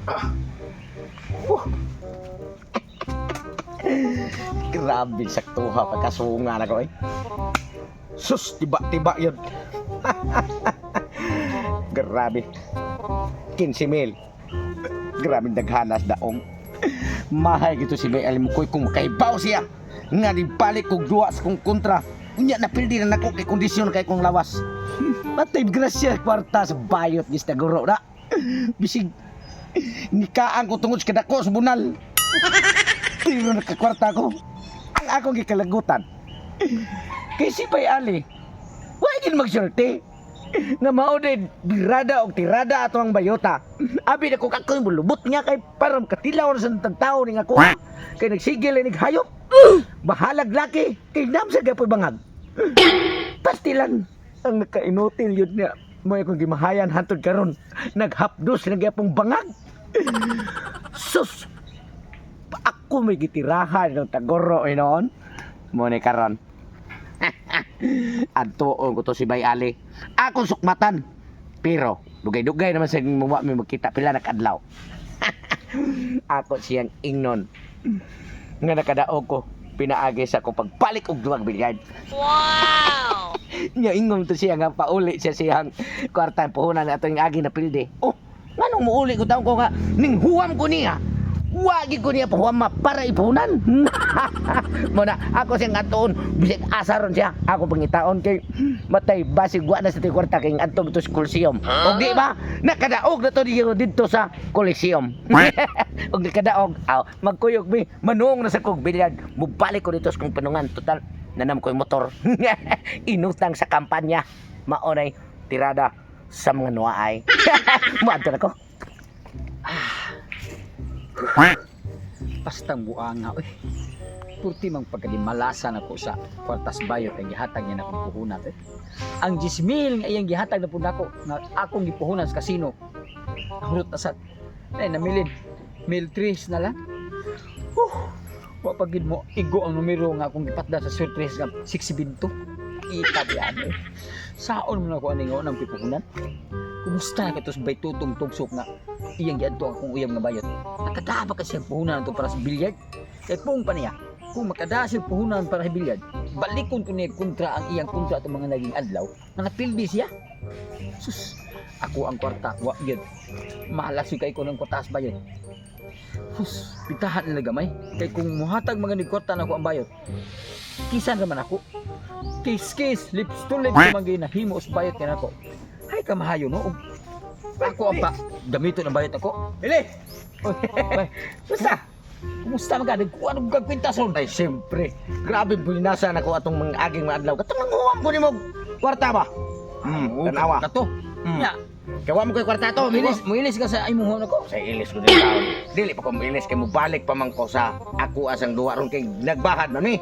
Huh. Grabe saktuha pagkasunga na ko eh. Sus, tiba-tiba yun. Grabe. 15 mil. Grabe daghanas daong. Mahay gito si Bay Alimukoy kung makaibaw siya. Nga di balik kog duwa sa kong kontra. Unya na pildi na nako kay kondisyon kay kong lawas. Matay grasya kwarta sa bayot gis na guro na. Bisig nikaan ko tungod sa kadako sa bunal. Pero nakakwarta ko. Ang akong gikalagutan. Kay si Bay Ali, wa gid magsulti. Nga mao din birada og tirada ato ang bayota. Abi na ko kakoy mulubot niya kay parang katilaw na sa tagtao ning ako. Kay nagsigil ni hayop. Bahalag laki kay nam sa gapoy bangag. Pastilan ang nakainutil yun niya. Mo akong gimahayan hantod karon. Naghapdos na gyapong bangag. Sus! Ako may gitirahan ng taguro noon. Mo ni karon. Adtoon ko to si Bay Ali. Akong sukmatan. Pero dugay-dugay naman sa muwa mi magkita pila na kadlaw. Ako siyang ingnon. Nga nakadaog ko pinaagi sa akong pagbalik og duwag bilyard. Wow! Nya ingon to siya nga pauli siya siyang kwarta puhunan na atong agi na pildi. Oh, nganong muuli ko taon ko nga ning huwam ko niya. Wagi ko niya pahuwam ma para ipuhunan. Mo na ako siyang atuon bisag asa ron siya. Ako pangitaon kay matay basig wa na sa ti kwarta kay adto to sa Coliseum. Og di ba nakadaog na to diyo didto sa Coliseum. Og nakadaog aw magkuyog mi manuong na sa kog bilyard. Mubalik ko dito sa kong panungan total nanam ko yung motor. Inutang sa kampanya. Maonay tirada sa mga nuwaay. Muadto na ko. Pastang buanga oy. Purti mang pagkadimalasa na ko sa kwartas bayot ang gihatag niya na akong puhunan eh. Ang 10,000 nga iyang gihatag na pud nako nga akong gipuhunan sa kasino. Nahurot na sad. Ay namilin. Mil tres na lang. Huh. Wa pa gid mo igo ang numero nga akong gipatda sa surprise nga 672. Ita biyan eh. Saon mo na ko ani nga unang pipuhunan? Kumusta na katos bay tutong tugsok nga iyang giadto akong uyab nga bayot? Nakadaba kasi ang puhunan to para sa bilyard. Kay pung pa niya, kung makada siya puhunan para sa bilyard, balikon ko niya kontra ang iyang kontra atong mga naging adlaw, nga napildi siya. Sus, ako ang kwarta, wa gyud. Mahalas yung kay ko ng kwarta sa bayot. Sus, pitahan nila gamay. Kay kung muhatag mga ni kwarta na ako ang bayot, kisan raman ako. Kiss kiss, lips to lips man gyud nahimo sa bayot niya nako. Ay kamahayo no. Ako ang pa gamiton ang bayot ako. Bili. Oy, bay. Basta. Kumusta man ka? Nagkuha ng kag kwintas ron. Ay siyempre, grabe binasa na ko atong mga aging mga adlaw. Katong ang huwam ko nimo kwarta ba? Tanawa. Kato. Nya, Kay wa mo koy kwarta to, muilis, muilis ka sa imong ako. Sa ilis ko din taon. Dili pa ko ilis kay mobalik pa man ko sa ako asang duwa ron kay nagbahad man ni.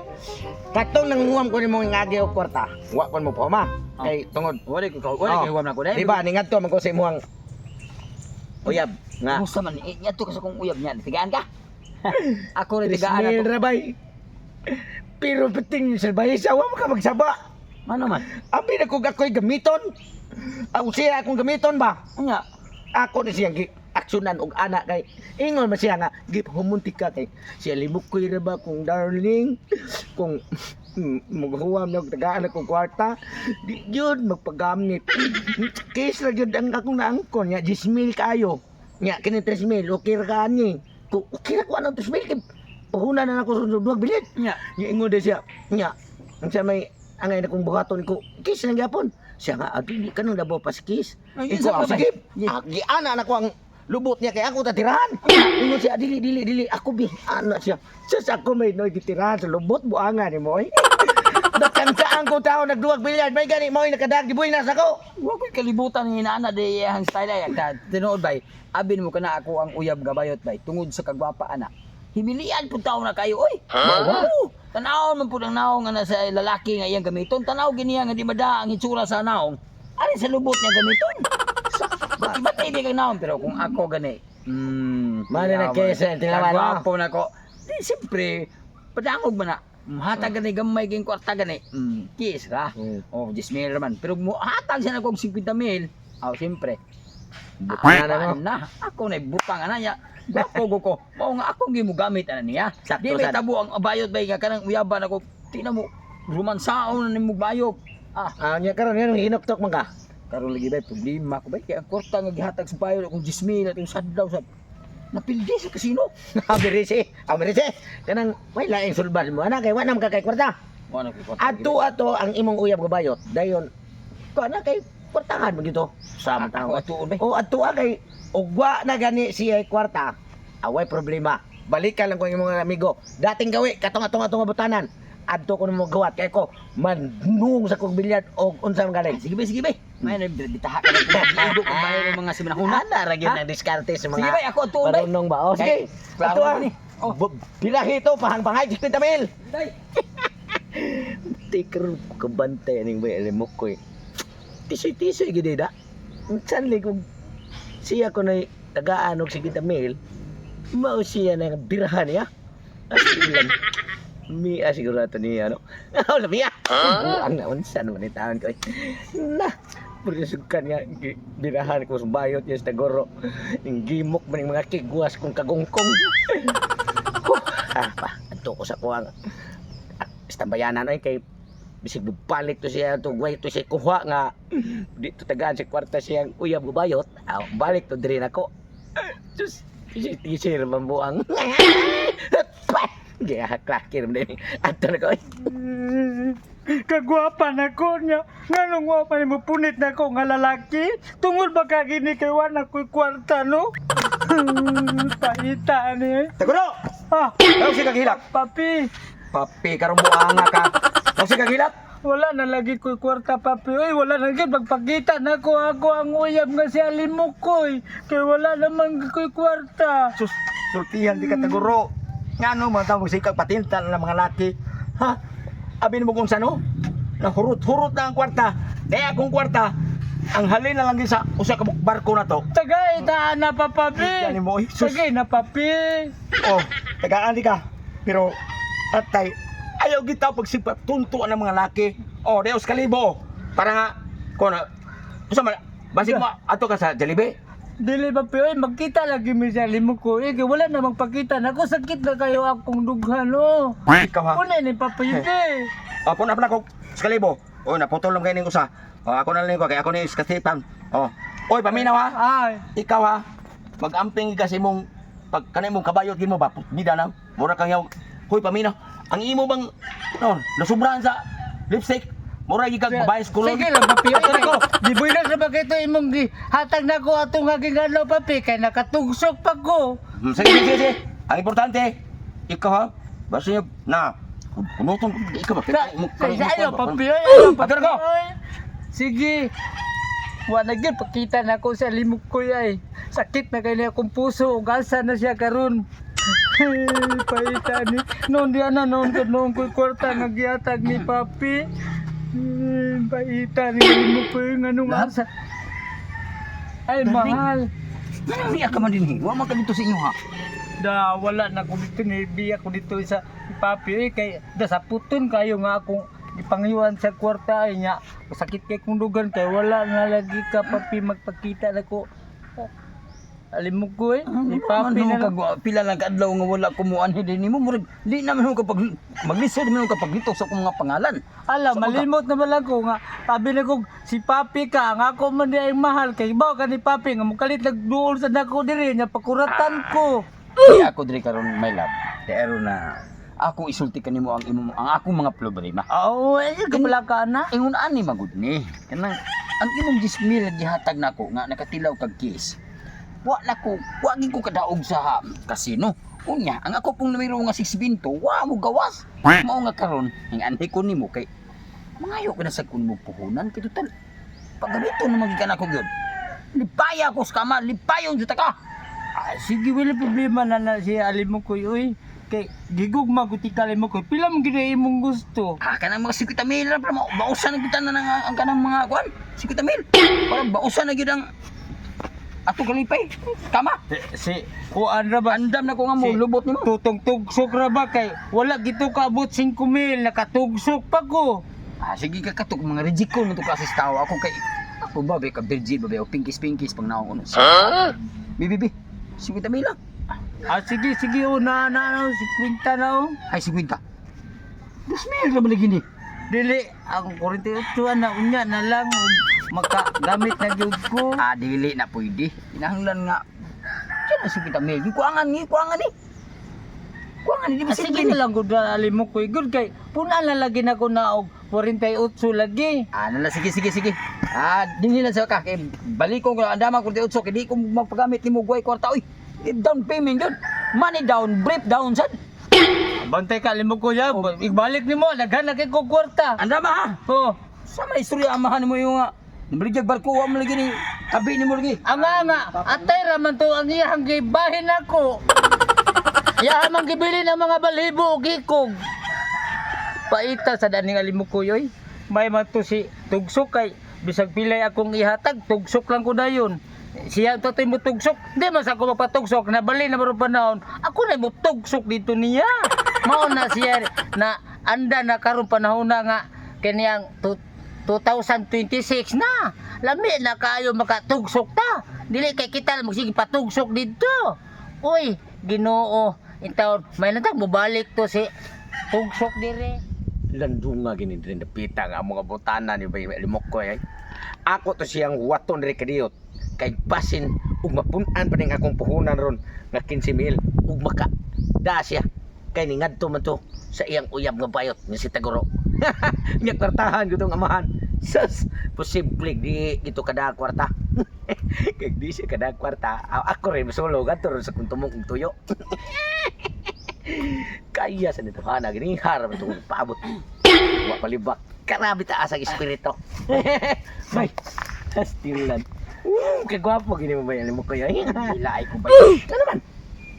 Katong nanghuwam ko nimo ng agi og kwarta, wa pon mo pa kay tungod Wala ko wala Oh. kay huwam nako dai. Di ba ningadto man ko sa imuhang uyab nga. Kumusta man eh, nya to ka sa kong uyab niya. Tigaan ka. Ako rin Tres tigaan mil ako. ra bay. Pero pating sa bay sa wa mo ka magsaba. Ano man? Abi na kog ako'y gamiton. Ang siya akong gamiton ba? Nya, Ako ni siyang gi aksyonan og ana kay ingon man siya nga gihumunti ka kay siya limukoy ra ba kung darling kung maghuwam na og tagaan akong kwarta di gyud magpagamit case ra gyud ang akong naangkon nya 10,000 kaayo nya kini 3,000 okay ra ka ani ko okay ra ko anong 3,000 kay puhunan na nako sa duwag bilit. Nya. Nya ingon din siya nya ang siya may angay na kong buhaton ko kiss lang gyapon siya nga adi di kanang labaw pas kiss. Ay, Ikaw, isa pa ba? sige. Ah, giana na ko ang lubot niya kay ako tatirahan. Ingon siya, dili, dili, dili. Ako bi, ana siya. Sus, ako may noy gitirahan sa lubot, buanga ni mo. Dakan ko tao nagduwag bilyard. May gani mo nakadag di buhay nasa ko. Wa ko'y kalibutan ng inaana di iyang style ay ka tinuod bay. Abin mo kana ako ang uyab nga bayot bay tungod sa kagwapa ana. Himilian pud taon na kayo oy. Oo. Tan-awon man pud ang naong nga nasa lalaki nga iyang gamiton. Tan-aw gini nga di mada ang hitsura sa naong. Ari sa lubot niya gamiton. Bati-bati di kang naong pero kung ako gani. Mano na kesa, tilawan, no? Kagwapo na ko. Di siyempre padangog man na. Hatag gani gamay ging kwarta gani. Kiss ra. Oh, 10 mil raman. Pero mo hatag siya na kog 50 mil. Aw, siyempre. Butang na mo. Na, ako na butang ana niya. Gwapo go ko. Mao nga akong gimugamit ana niya. Sakto Di may sad. tabo ang bayot bay nga kanang uyaban ako. Tingnan mo, romansaon na nimo bayot. Ah, Ah, nya karon yan hinuktok man ka. karon lagi bay problema ko bay kay ang kwarta nga gihatag sa bayot akong 10,000 atong sadlaw sa napildi sa kasino. Amirisi, amirisi. Kanang way laing sulbad mo ana kay wa na kay kwarta. Mo na ko kwarta. Adto ato ang imong uyab nga bayot. Dayon ko ana kay kwartahan mo dito. Sa Ako tao. atuon bay. O adto kay ugwa na gani siya ay kwarta. Away problema. Balikan lang ko ang imong amigo. Dating gawi katong atong atong butanan. Adto ko nimo gawat kay ko manung sa kog bilyar og unsa man galing. Sige bay, sige bay. May na bitaha ka na ko bayot ng mga simanahuna. Ana ra gyud ang diskarte sa mga Sige bay, ako atuon bay. Marunong ba? O sige. Kay, klaro Adto ah. na ni. Oh. Bilahi ito, pahang-pangay, 50 mil. Day. Tikro kabantay aning bay alimok ko eh. Tisoy-tisoy gid da. Unsan li kung siya ko nay tagaan og 50 mil, mao siya na birahan niya. As ilan. Mia siguro ato niya no. Wala miya. Ang naunsa naman ni taon ko eh. Na. Pagkasukan nga, birahan ko sa bayot niya sa Tagoro. Yung gimok man yung mga kigwas kong kagungkong. Huh, ah, pa, adto ko sa kuwang istambayanan ay kay bisig balik to siya to way to siya kuha nga di to tagaan sa kwarta siyang uyab gubayot, ah, balik to diri nako. Sus, tisir mambuang. Gaya klakir mo din adto nako ay. Kagwapa na ko niya. Nganong wa pa nimo punit na ko nga lalaki? Tungod ba ka gini kay wa na ko'y kwarta no? Paita ni. Taguro! Ah, Ano si kagilak? papi, Papi, karong buanga ka. Ano si kagilak? wala na lagi ko'y kwarta papi. Oy, wala na gyud magpakita na ko ako ang uyab nga si Alimukoy. Kay wala naman ko'y kwarta. Sus, sultihan di ka taguro. Nga no, mga tao magsikag patinta na ng mga laki. Ha? Abi mo kung sano? Nahurot-hurot na ang kwarta. Daya akong kwarta. Ang halin na lang din sa usa ka barko na to. Tagay ta na pa papi. Yan mo, eh, sus. Tagay na papi. Oh, tagaan di ka. Pero, atay, ayaw kita pagsipat tuntuan ng mga laki. Oh, deos kalibo. Para nga, kung ano, usa man, basig mo, ato ka sa Jollibee. Dili papi, oy, magkita lagi mi sa Alimukoy. Kay wala na magpakita na ko sakit na kayo akong dughan no. Ikaw ha? Una ni papi eh. Oh, puna pa na ko sa kalibo. Oh, naputol lang kayo ning usa. Oh, ako na lang ko kay ako ni iskasipan. Oh. Oy, paminaw ha. Ay, Ikaw ha. Mag-amping ka sa imong pag kanay mong kabayot gin mo ba bida na. Mura kang yaw. Hoy, paminaw. Ang imo bang no, nasubrahan sa lipstick. Mura gi kag babae sa kulon. Sige lang papi. Ato na ko. Di builas na ba kito imong hatag na ko atong aking adlaw papi kay nakatugsok pa ko. Sige, sige, sige. Ang importante, ikaw ha. Basta niyo na kunutong ikaw ba? Sa ayo papi, ay, ayo Ato papi. na ko. Ay. Sige. Wa na gyud pakita na ko sa limok ko ay. Sakit na kay niya akong puso ug asa na siya karon. Paita ni. Noon di ana noon ko noon ko kwarta nga gihatag ni papi. Paita ni limok ko nganong asa. Ay mahal. Nganong niya ka man dinhi? Wa man ka dito sa inyo ha. Da wala na ko dito ni biya ko dito sa papi eh, kay da sa puton kayo nga akong ipangyuan sa kwarta ay nya sakit kay kong dugan kay wala na lagi ka papi magpakita na ko. Alim mo ko eh ni papi Ano na lang. kag pila lang kaadlaw nga wala kumuanhi din nimo murag di naman ho kapag maglisod man ho kapag litok sa akong mga pangalan. Ala, Sa mga- malimot na man lang ko nga sabi na ko si papi ka ang ako man di ay mahal kay baw ka ni papi nga mukalit nagduol sa nako diri nya pakuratan ko. Di ako diri karon my love. Pero na ako isulti kanimo ang imo ang akong mga problema. Oo, ay kapala ka na. Ingon ani magud ni. Kanang ang imong 10,000 gihatag nako nga nakatilaw kag kiss. Wa na ko, wa gid ko kadaog sa kasino. Unya, ang ako pong numero nga 620, wa mo gawas. Mao nga karon, ang anhi ko nimo kay mangayo ka na sa kun mo puhunan kay total. Paggamito na magikan ako gyud. Lipaya ako sa kama, lipayon jud ta ka. Ah, sige, wala problema na na si alim mo ko, uy. Kay gigugma ko ti kalim mo ko. Pila man gid imong gusto. Ah, kanang mga 50 mil lang, pero bausan na kita na ng, ang kanang mga kwan, 50 mil. Parang bausan na gyud ang ato kalipay. Kama. Si kuan ra ba? Andam na ko nga mo, Si- lubot nimo. Tutong tugsok ra ba kay wala gito kaabot 5 mil nakatugsok pa ko. Ah, sige ka katok mga reject ko nito klase tao ako kay Ako ba be ka virgin ba be o pinkis-pinkis pang naong kuno. Huh? Bi bi bi. 50 mil lang. Ah, sige, sige, oh, na, na, na, 50 na, oh. Ay 50. 2,000 ra man lagi ni. Dili, ang 48 na unya na lang ug makagamit na gyud ko. Ah, dili na pwede. Kinahanglan nga. Diyan ang 50 mil. Kuangan ni, kuangan ni. Kuangan ni di ba Ah, sige simple ni. na lang gud ali mo ko gud kay puna na lagi na ko na og 48 lagi. Ah, nala, sige, sige, sige. Ah, dinhi lang sa ka. Kay balikon ko ang dama 48 kay di ko magpagamit nimo guway kwarta oy. Eh, down payment yun. Money down, brief down sad. Bantay ka limo ko ya, ibalik nimo daghan na kay ko kwarta. Andama ha. Oh, Sa may istorya amahan mo yung nga. Nabaligyag barko wa mo lagi ni tabi nimo lagi. ang nga atay ra man to ang iyang gibahin ako. Iya man gibili ng mga balhibo og ikog. Paita sa daning alimukoy oy. May man to si tugsok kay bisag pilay akong ihatag tugsok lang ko dayon. Siya to mo tugsok. Di man sa ako magpatugsok nabali na maron panahon. Ako na mo tugsok dito niya. Mao na siya na anda na karon panahon na nga kaniyang 2026 na. Lami na kaayo makatugsok ta. Dili kay kita magsige patugsok dito. Uy, Ginoo, intawon may natag mobalik to si tugsok dire. Landunga gini diri napita nga ang mga butana ni Bay Limokoy ay. Ako to siyang waton diri kadiyot kay basin ug mapun-an pa ning akong puhunan ron nga 15,000 ug maka da siya kay ningadto man to sa iyang uyab nga bayot nga si Taguro. Nya kwartahan gud ang amahan. Sus, posible di gito kada kwarta. Kay di siya kada kwarta. Ako rin masulog adto ron sa kung tumong kong tuyo. Kaya sa nito hana gini harap itong paabot. Wa palibak. Karabi taas ang espiritu. Bay, still. Kagwapo gini mo ba yan mo kayo? Dila ay ko ba. Ano naman?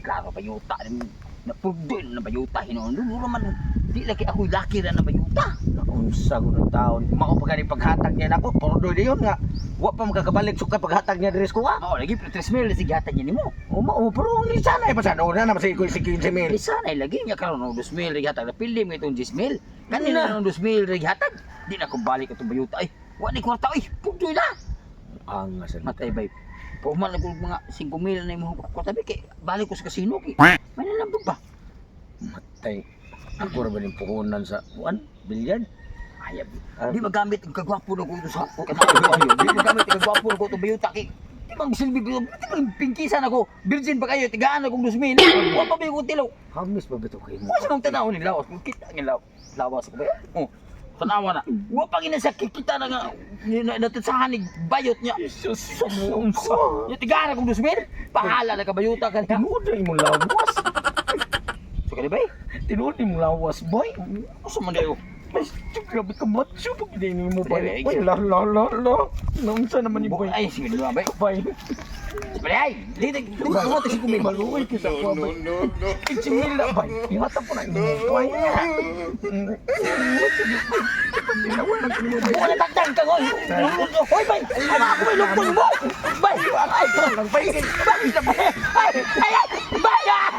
Klaro bayuta ni napugdo na bayuta hinuon. Mura man di lagi ako laki ra na bayuta. Unsa ko ng taon. Mao pa gani paghatag niya nako. Pordo di yun nga. Wa pa makakabalik suka paghatag niya diri sa kuha. Mao lagi pero 3,000 sige hatag niya nimo. O mao pero ni sana pa sana una na masig ko si 15,000. Di sana lagi niya karon og 2,000 lagi hatag napili mo itong 10,000. Kanina nang 2,000 lagi hatag. Di na ko balik atong bayuta ay. Wa ni kwarta oy. Pugdoy na. Ang sa Matay bay. Puman na ko mga 5,000 na imong kwarta bi kay balik ko sa kasino kay. May nalambog ba? Matay. Ako ra ba ning puhunan sa kuan? Bilyard? Ayab. Ah. Di magamit ang kagwapo na ko ito sa kanang ayo. Di magamit ang kagwapo na ko ito bayuta kay. Di bang silbi di bang pingkisan ako. Virgin pa kayo tigaan akong 2,000. Wa pa ba ko tilaw. Hamis ba bito kay mo? Wa sa mong tanaw ni lawas kung kita ang lawas. Lawas ko ba? Oh. Tanawa na. Wa pa gina sa kikita na nga natatsahan ni bayot niya. Jesus, Unsa? Ya tigaan akong 2,000. Pahala na ka bayuta ka niya. Tinuod na imong lawas. So kani bay? Tinuod imong lawas, boy. Usa man dayo. Mas grabe ka macho pag hindi mo ba? Ay, Uy, la la la la. Naunsa naman ni boy. Ay sige na bay. Bay. Bay ay, dili mo to si kumil. Maluoy kita ko bay. No, no, no. Ichimila bay. Ingatan po na imo boy. Wala tagtag ka koy. Hoy bay. Ano ako may lungkol mo? Bay. Ay, Bay. bay. Bay. Ay, ay, ay. Bay. Ah!